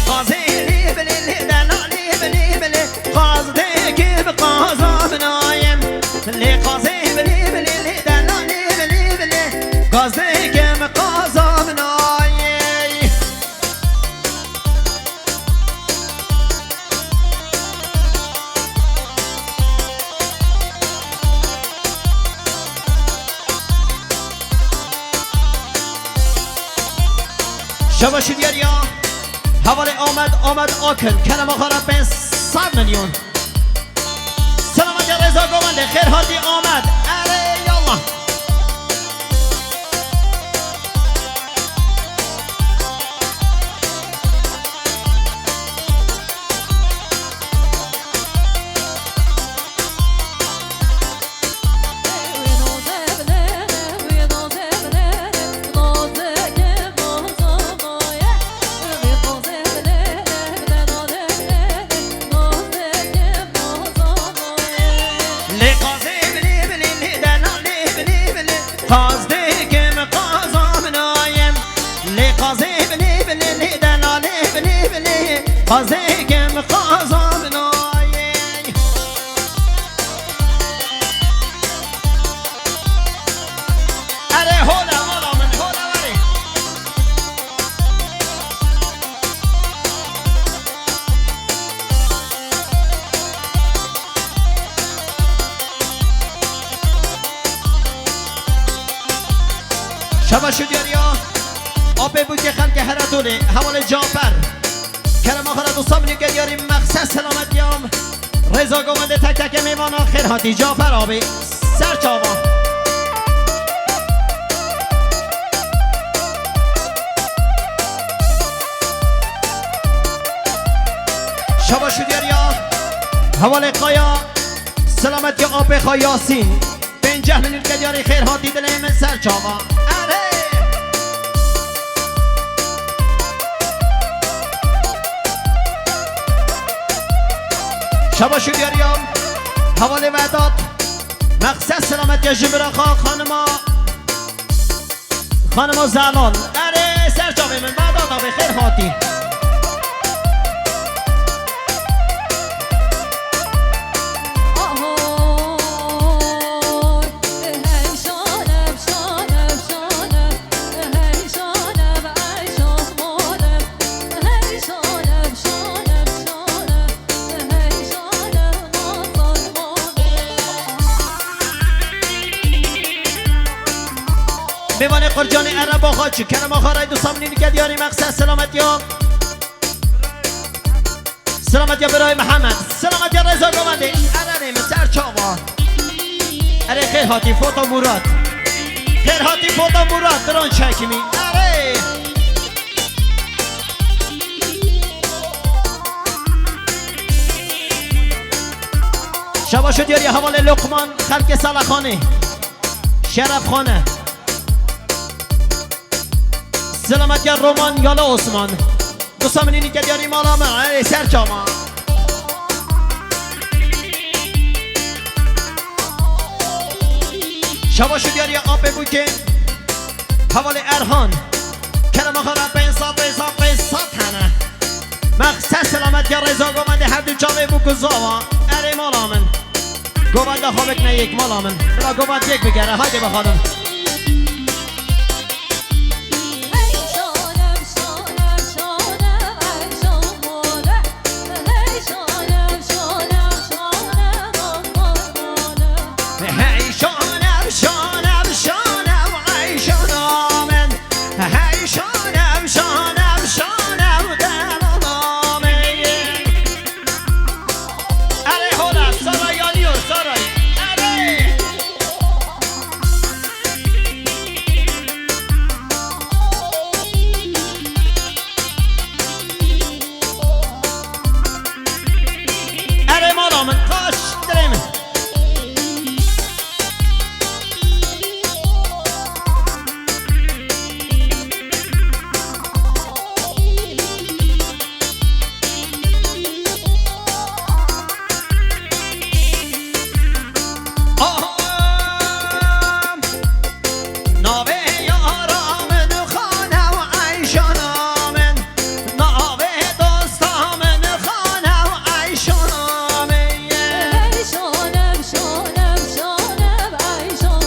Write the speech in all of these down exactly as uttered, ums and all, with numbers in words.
Qazê lê bilê lê delalê bilê bilê, qaz dikim qaza min ayem. Lê qazê bilê bilê lê delalê bilê bilê, qaz dikim qaza min ayem. Şebaş û diyariya hevalê Amed, Amed Akın, kerema xwe re pênc sed milyon. Selamet ya Reza Govende, xêr hatî Amed. Erê yallah. Lê qazê bilê bilê lê delalê bilê bilê, qaz dikim qaza min ayem. Lê qazê bilê bilê lê delalê bilê bilê, qaz dikim qaza min ayem. Erê hole mala min, hole werê. Şebaş û diyariya apê bûkê xelkê Heredolê, hevalê Cafer. Kerema xwe re dosta min ê ke diyarî mexses selametiyam. Rêza Govendê tek tekê mêvana xêr hatî Cafer abî. Ser çava. Şebaş û diyariya hevalê Kaya, selametiya apê xwe Yasîn. Pênceh milyon ke diyarî xêr hatî dilê min ser çava. Erê! Şebaş û diyariya hevalê Vedat. Mexses selametiya ji bira xwe xanima, xanima Zelal. Erê ser çavê min Vedat abê xêr hatî. Mêvanê Qurcanê Ereba Xaçî, kerema xwe rey du samlî nike diyarî mexses selametiya. Selametiya birayê Mihemed. Selametiya Reza Govendê. Erenê min ser çava. Erê xêr hatî Fota Murat. Xêr hatî Fota Murat. Diran çekimî. Erê. Şebaş û diyariya hevalê Lokman, xelkê Salexanê. Şerefxane. Selametiya Roman Yala Osman. Dosta min ê nîke diyarî mala me, erê ser çava. Şebaş û diyariya apê bûkê. Hevalê Erhan. Kerema xwe re pênc sed, pênc sed, pênc sed hene. Mexses selametiya Reza Govendê her du çavê bûk û zava. Erê mala min. Govenda xwe bikne yek mala min. Bila govend yek bigere. Haydi bakalım. Hey şanev, şanev, şanev, ey şanev min. Hey şanev, şanev, şanev, delala min. Erê hola, saray yanıyor, saray. Erê.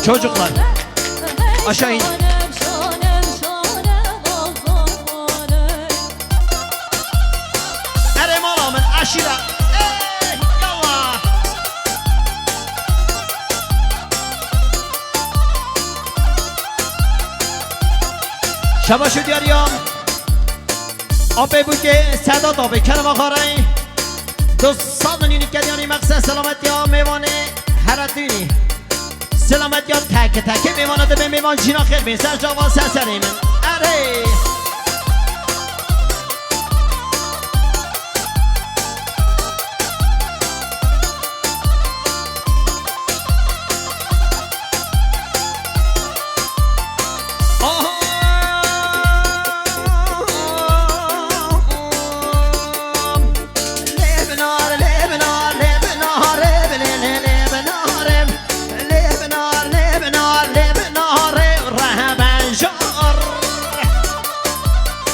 Çocuklar, aşağı in. Erê mala min, eşîra. Ey, yallah. Şabaş û diyariya. Apê bûkê Sedat abi, kerema xwe rey. Du sed milînî kediyanî mexsed selametiya mêvanê heretînî. Selametiya teke teke mêvana dibe, mêvan cîna xêr bên. Ser çava ser serê min. Erê.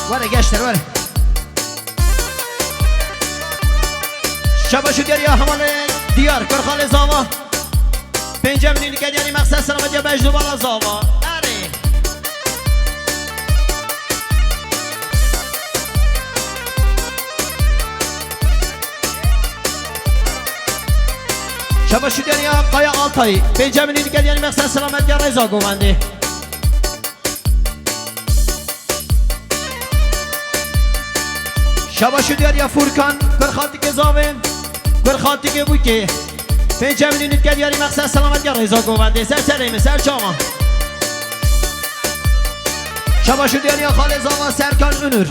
Were gençler, were. Şabaş û diyariya hevalê Diyar, Kurxalê Zava. Pênce milînî kediyanî mexsed selametiya bej dubala Zava. Erê. Şabaş û diyariya Kaya Altay. Pênce milînî kediyanî mexsed selametiya Reza Govendê. Şabaş û diyariya Furkan, Kurxaltikê Zavê, Kurxaltikê Bûkê. Pênce milînî kediyanî mexsed selametiya Reza Govendê. Ser serê min, ser çava. Şabaş û diyariya Xalê Zava Serkan Unur.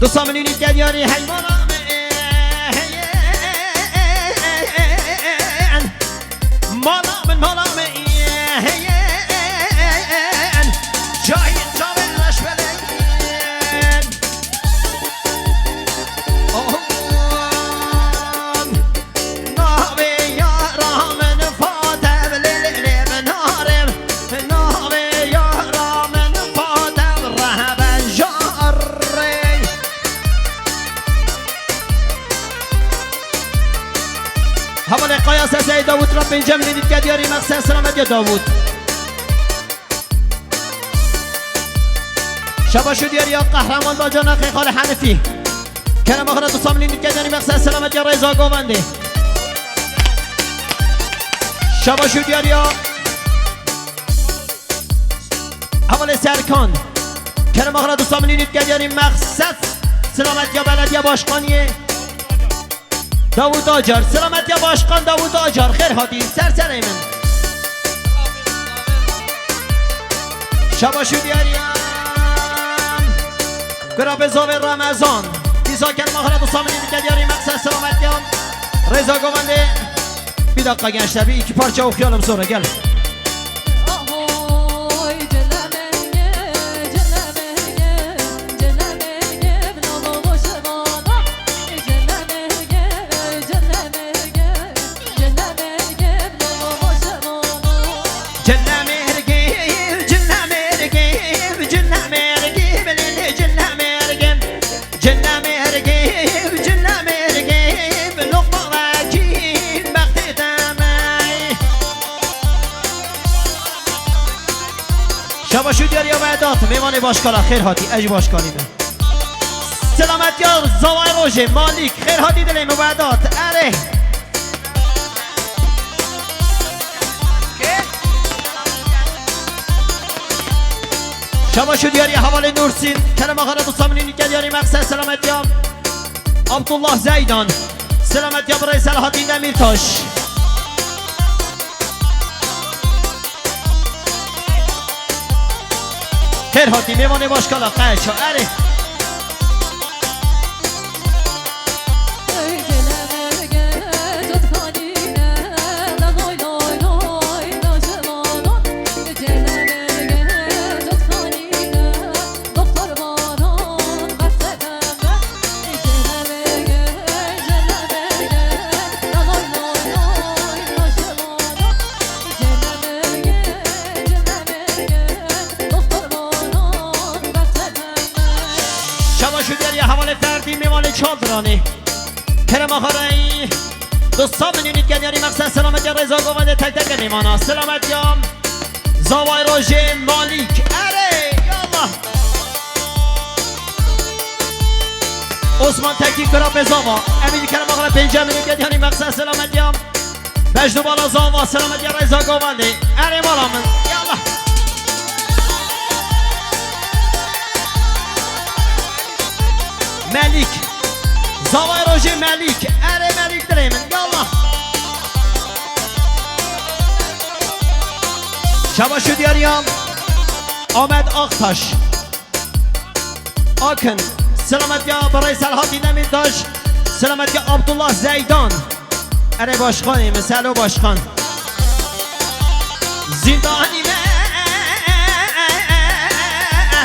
Du sed milînî kediyanî heymana min. Mala min, mala min. Cahil çavên reşbelên. Oh. Navê yara min Fatem lê lê lê min narim. Navê yara min Fatem rehben jarê. Hevalê Kaya Seseyê Davut re pêncem lê dîtke diyarî mexsen selametiya Davut. Şabaş û diyariya Qehreman Bacana Xêxalê Henifî. Kerema xwe re du sed milîn dîtke diyarî mexsen selametiya Rêza Govendê. Şabaş û diyariya Hevalê Serkan. Kerema xwe re du sed milîn dîtke diyarî mexsen selametiya Belediye Başkaniyê. Davut Acar, selametiya Başkan Davut Acar, xêr hatî, ser serê min. Şabaş û diyariyan. Kurabê Zavê Ramazan. Dîsa kerema xwe re du sed milîn dîtke diyarî mexsen selametiya Rêza Govendê. Bir dakika gençler, bir iki parça okuyalım sonra, gel. Şabaş û diyariya Vedat, mêvanê başkana, xêr hatî, ez jî başkanî me. Selametiya Zavay Rojê, Malik, xêr hatî dilê min Vedat, erê. Şabaş û diyariya hevalê Nursîn, kerema xwe re du sed milîn dîtke diyarî mexsen selametiya Abdullah Zeydan, selametiya birê Selahattin Demirtaş. Xêr hatî mêvanê başkala qeça erê. Şabaş û diyariya hevalê Ferdî, mêvanê Çaldiranê. Kerema xwe re du sed milîn dîtke diyarî mexsen selametiya Rêza Govendê tek tek mêvana. Selametiya. Zavay Rojê Malîk. Erê, yallah. Osman Tekî Kira Bezava. Emîn Kerem Axre Pêncem Nîket Yanî Meqsed Selametiya. Mecnû Bala Zava Selametiya Reza Govandê. Erê mala min. Yallah. Melîk. Zavay Rojê Melîk. Erê Melîk dilê min. Yallah. Çabaşu Diyariya. Ahmet Aktaş. Akın. Selametiya Birey Selhatî Demîrtaş. Selametiya Abdullah Zeydan. Erê başkanê min, Selo Başkan. Zîndanî